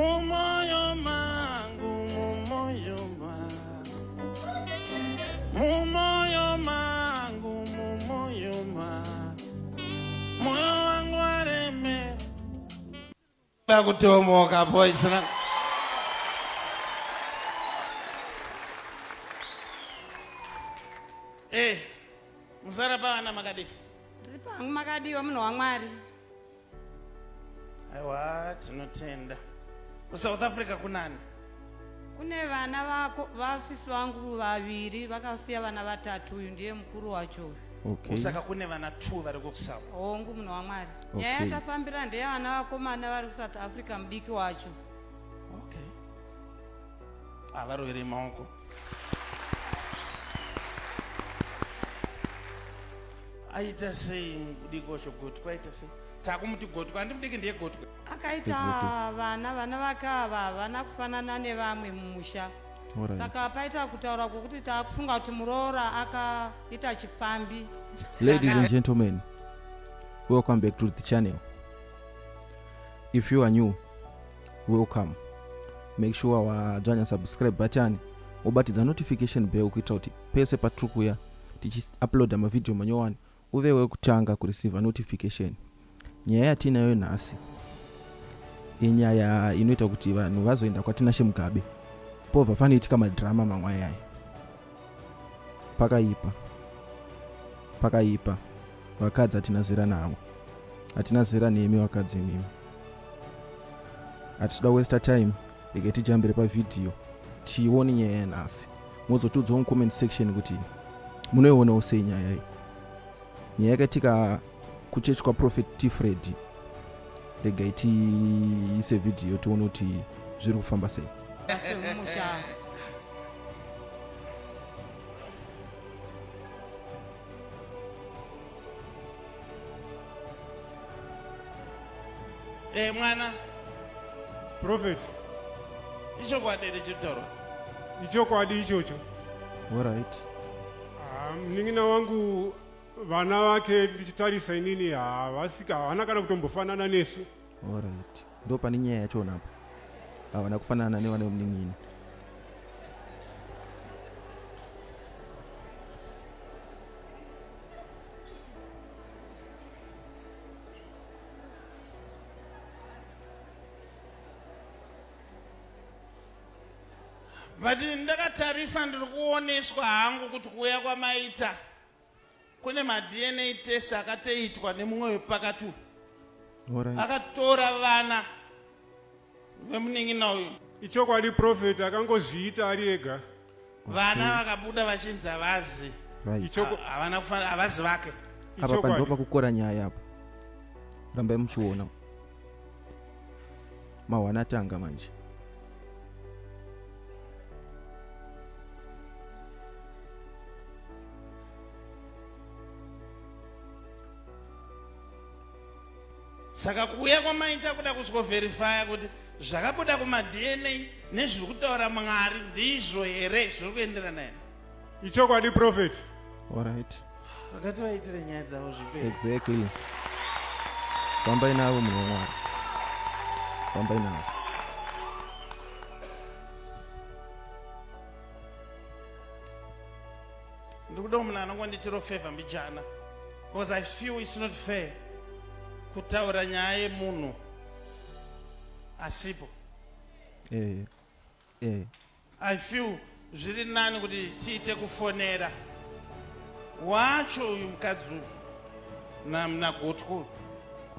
Mumoyo mangu, mumoyo mangu, mumoyo mangu, mumoyo mangu, moyo wangu waremera. Kutomoka boys. Eh, musara pavana makadii? Ndiri pangu makadiwa munhu waMwari. Aiwa, tinotenda. KuSouth Africa kunani? Kune vana vako vasisi vangu vaviri vakasiya vana vatatu, uyu ndiye mukuru wacho uyu. Okay. Saka kune vana 2 vari kuSouth. Hongu munhu waMwari. Nyaya Okay. yatafambira ndeyevana vakomana vari kuSouth Africa mudiki wacho. Okay. Avarovere maoko. Aita sei mudiki wacho gotwe aita sei? Takumuti gotwe, handi mudiki ndiye gotwe. Akaita Exactly. vana vana vake ava havana kufanana nevamwe mumusha. Alright. Saka paita kutaura kwokuti takufunga kuti muroora akaita chipfambi. Ladies and gentlemen, welcome back to the channel. If you are new, welcome. Make sure wadzvanya subscribe button wobatidza notification bell kuitira kuti pese patiri kuya tichiuploada mavhidhiyo manyowani uve wekutanga kureceiver notification. Nyaya yatiinayo nhasi inyaya inoita kuti vanhu vazoenda kwaTinashe Mugabe pobva panoitika madrama mamwe ayaya. Pakaipa, pakaipa. Vakadzi hatina zera navo, hatina zera nemi vakadzi imimi. Hatisi kuda waste time, rege tijambire pavhidhiyo tione nyaya yanhasi. Mozotiudzawo mucomment section kuti munoionawo sei nyaya iyi. Nyaya yakaitika kuchechi kwaProphet T Freddy. Regai tiise vhidhiyo tione kuti zviri kufamba sei. Semumusha. Eh, mwana Prophet, ichokwadi here chiri kutaurwa? Ichokwadi ichocho. Alright. Ah, munin'ina wangu vana vake ndichitarisa inini havasika havana kana kutombofanana nesu. Alright. Ndo pane nyaya yachona apa. Havana kufanana nevana vemunin'ina. But ndakatarisa ndiri kuoneswa hangu kuti kuuya kwamaita kune maDNA test akatoitwa nemumwe wepakati uyu. Alright. Akatora vana vemunin'ina uyu. Ichokwadi prophet, akangozviita ari ega. Vana vakabuda vachinzi havazi Right. Havana kufanira, havazi vake. Apa Ichokwadi. pandipo pakukora nyaya apa. Rambai muchiona. Mahwana atanga manje. Saka kuuya kwamaita kuda kuzgoverifya kuti zvakabuda kumaDNA nezviri kutaura Mwari ndizvo here zviri kuenderana here? Ichokwadi prophet. Alright. Vakati vaitire nyaya dzavo zvipere. Exactly. Fambai navo munhu waMwari. Fambai navo. Ndiri kuda munhu anongonditiro favor mbijana because I feel it's not fair kutaura nyaya yemunhu asipo. Eh. Eh. I feel zviri nani kuti tiite kufonera wacho uyu mukadzi uyu nagotwe uyu.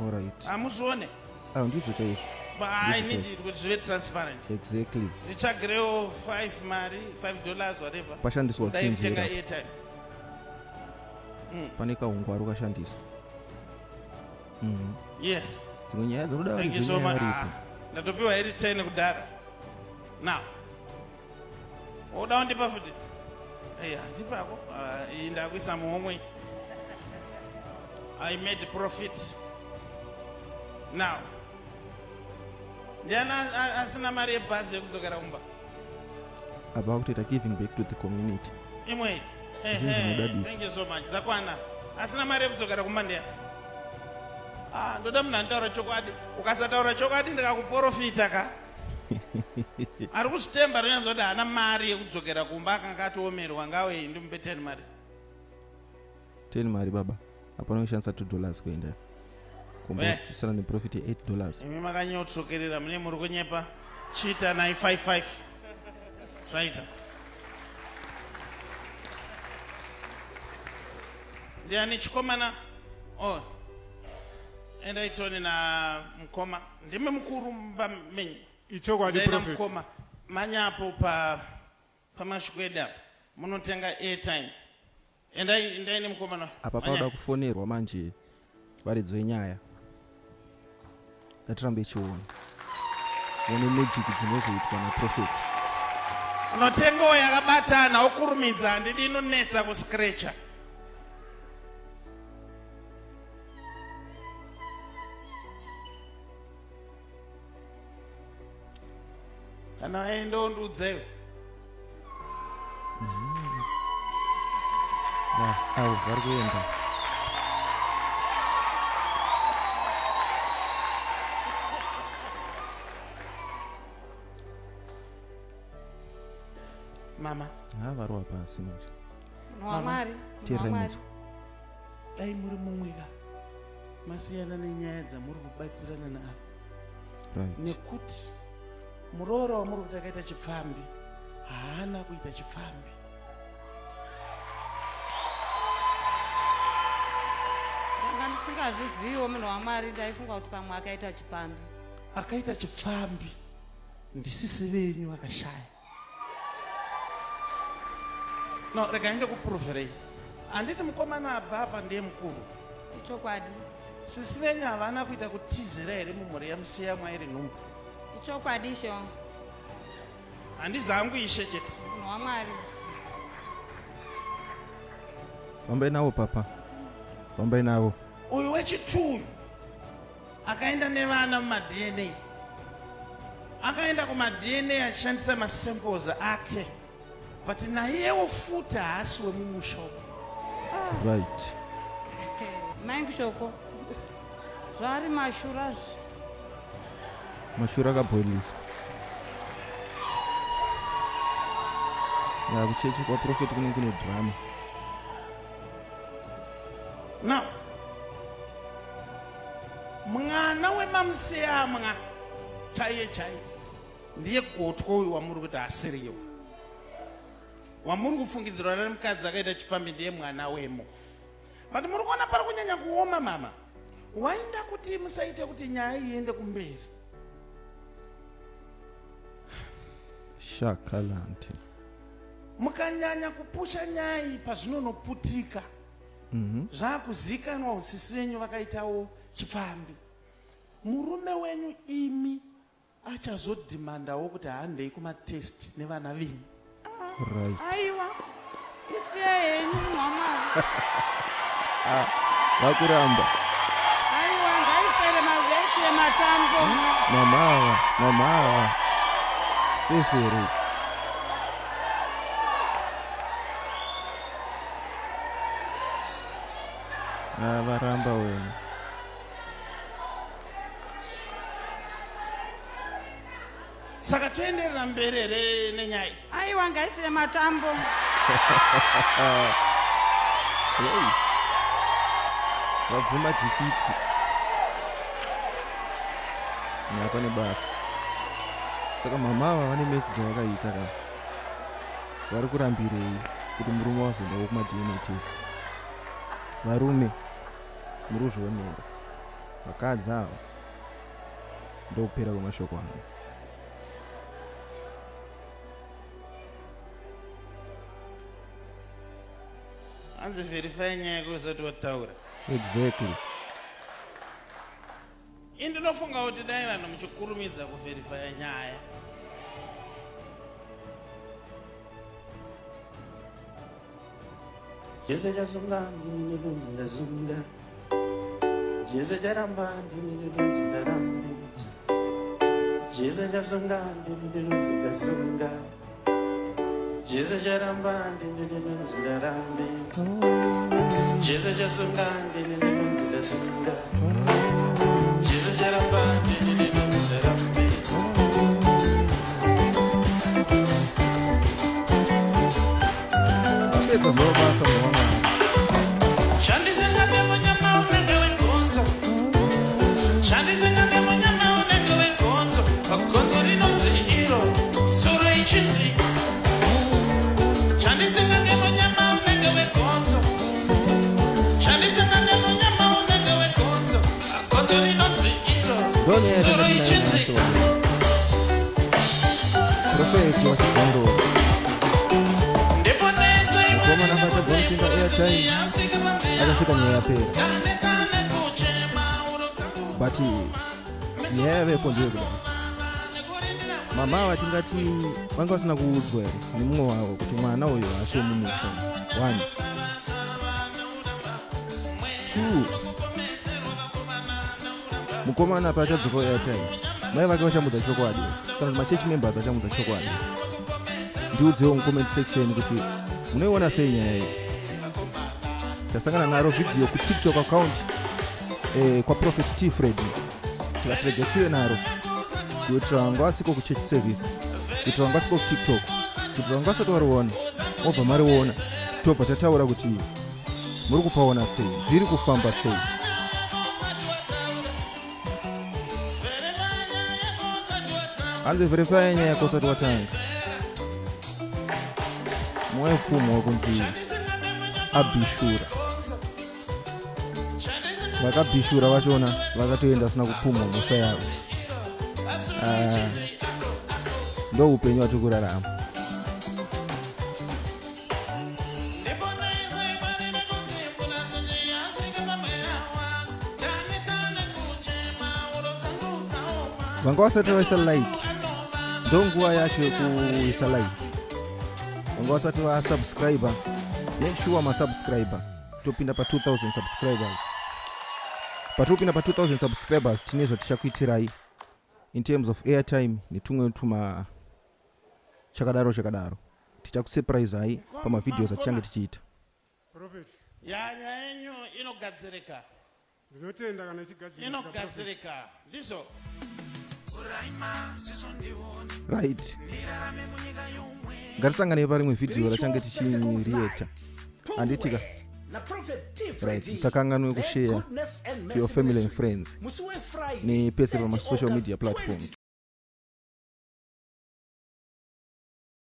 Alright. Hamuzvione? Ah, ndizvo chaizvo. But I Ndizvo need chaizvo. it kuti zvive transparent. Exactly. Nditsvagirewo 5 mari, $5 whatever. Pashandiswa Dai kutenga kuchenjera. airtime. Pane kahungwaru kashandiswa. Yes. Dzimwe nyaya dzinoda Thank you varidzi so venyaya much. varipo. Ah, ndatopiwa iri 10 kudhara. Now. Woda undipa futi? Eh, handipako. Ah, iyi ndakuisa muhomwe. I made profit. Now. Ndiani asina mari yebhazi yekudzokera kumba? Apa vakutoita giving back to the community. Imwe. Zvinhu zvinodadisa. Thank you so much. Dzakwana. Asina mari yekudzokera kumba ndiani? Ah, ndoda munhu anotaura chokwadi. Ukasataura chokwadi ndikakuporofita ka. Ari kuzvitemba rinyazo kuti haana mari yekudzokera kumba akanga atoomerwa ngawe ndimupe 10 mari. 10 mari baba. Hapana kushandisa 2 dollars kuenda. Kumba tusana ne profit ye 8 dollars. Imi makanyotsokerera mune muri kunyepa. Chiita 955. Zvaita. Ndiani chikomana? Oh. Enda itone na mukoma. Ndimi mukuru mumba menyu. Ichokwadi Ndai na prophet. mukoma. Manyapo pa pamashweda apa. Munotenga airtime. Endai endai nemukomana. Apa pauda kufonerwa manje varidzi venyaya. Ngatirambe chiona. One magic dzinozoitwa naprofet. Unotengawo yakabatana wokurumidza handidi inonetsa kuscratcher. Kana waenda undiudza iwe. Avo vari kuenda. Mama. Ha varova pasi manje. Munhu waMwari. Munhu Teererai waMwari. munzwe. Dai muri mumwe ka masiyana nenyaya dzamuri kubatsirana naavo. Right. Nekuti muroora wamuri kuti akaita chipfambi haana kuita chipfambi. Ndanga ndisingazviziviwo munhu waMwari ndaifunga kuti pamwe akaita chipfambi. Akaita chipfambi ndisisi venyu vakashaya. No, regai ndikuproverei. Handiti mukomana abva apa ndiye mukuru. Ichokwadi. Sisi venyu havana kuita kutizira here mumhuri yaMusiyamwa iri nhumbu? Ichokwadi ishe wangu. Handizi hangu ishe chete. Munhu waMwari. Fambai navo papa. Fambai navo. Uyu wechituyu akaenda nevana mumaDNA. Akaenda kumaDNA achishandisa masamples ake. But naiyewo futi haasi wemumusha umu. Right. Mai Shoko. Zvari mashura zvi. Mashura akabhoiliswa. Ya kuchechi kwa prophet kune kune drama. Now, mwana wemamuseyamwa chaiye chaiye ndiye gotwa uyu wamuri kuti asiriyo wamuri kufungidzirwa nani mukadzi akaita chipfambi ndiye mwana wemo. But muri kuona pari kunyanya kuoma mama. Wainda kuti musaite kuti nyaya iende kumberi. Shakalante. Mukanyanya kupusha nyaya iyi pazvinonoputika zvakuzikanwa kuti sisi venyu vakaitawo chipfambi. Murume wenyu imi achazodhimandawo kuti handei kumatest nevana venyu. Right. Aiwa. Isiye henyu munhu waMwari. Vakuramba. Aiwa ngaiswere ngaisiye matambo. Mama ava, mama ava. Safe here. Ah, varamba wena. Saka toenderera mberi here nenyaya? Aiwa ngaisiye matambo. Hey. Vabvuma defeat. Nyaya pane basa. Saka mama ava vane metsi dzavakaita ka. Vari kurambirei kuti murume wazoendawo kuma DNA test. Varume muri kuzvionera. Vakadzi ava ndokupera kwemashoko angu. Hanzi verify nyaya yako usati wataura. Exactly. Ini ndinofunga kuti dai vanhu muchikurumidza kuverifya nyaya. Jese chasunga ndini ndinonzi ndasunda. Jese charamba ndini ndinonzi ndarambidza. Jese chasunga ndini ndinonzi ndasunda. Jese charamba ndini ndinonzi ndarambidza. Jese chasunga ndini ndinonzi ndasunda. Jese charamba ndini ndinonzi ndarambidza. Vapedza zvavo basa munhu waMwari. Chandisingade munyama unenge wegonzo. Chandisingade munyama unenge wegonzo. Gonzo rinonzi iro, tsuro ichinzi. Chandisingade munyama unenge wegonzo. Chandisingade munyama unenge wegonzo. Gonzo rinonzi iro, Ndonyaya tsuro yatanga tinayo ichinzi. nhasi vanhu. Prophet waChigondoro. Ndiponese. Mukomana akatadza kutenga airtime, akasvika nyaya yapera. But nyaya yavepo ndeyekudai, mama vatingati vanga vasina kuudzwa here nemumwe wavo kuti mwana uyu haasi wemumusha? One, two, mukomana paachadzoka airtime, mai vake vachamudza chokwadi kana kuti machurch members achamudza chokwadi? Ndiudzewo mucomment section kuti munoiona sei nyaya iyi. Tasangana naro vhidhiyo kuTikTok account kwaProphet T Freddy, tikati rega tiuye naro kuitira vanga vasiko kuchurch service, kuitira vanga vasiko kuTikTok, kuitira vanga vasati variona, mobva mariona, tobva tataura kuti muri kupaona sei, zviri kufamba sei. Hanzi verify nyaya yako usati watanga. Mumwe pumwa kunzi abhishura, vakabhishura vachona vakatoenda vasina kupumwa mhosva yavo. Ah, ndo upenyu hwatiri kurarama. Vanga vasati vaisa like, ndo nguva yacho yekuisa like. Vanga vasati vasubscribe, make sure masubscribe. Topinda pa2000 subscribers. Patopinda pa2000 subscribers, tine zvatichakuitirai in terms of airtime netumwe tuma chakadaro chakadaro. Tichakusurprisai pamavideos atichange tichiita. Prophet. Ya, nyaya yenyu inogadzirika. Ndinotenda kana ichigadzirika, Prophet. Inogadzirika, ndizvo. Right, ngatisanganei parimwe vhidhiyo rachange tichireacta, handitika? Right, musakanganwe kushare to your family and friends nepese pamasocial media platforms.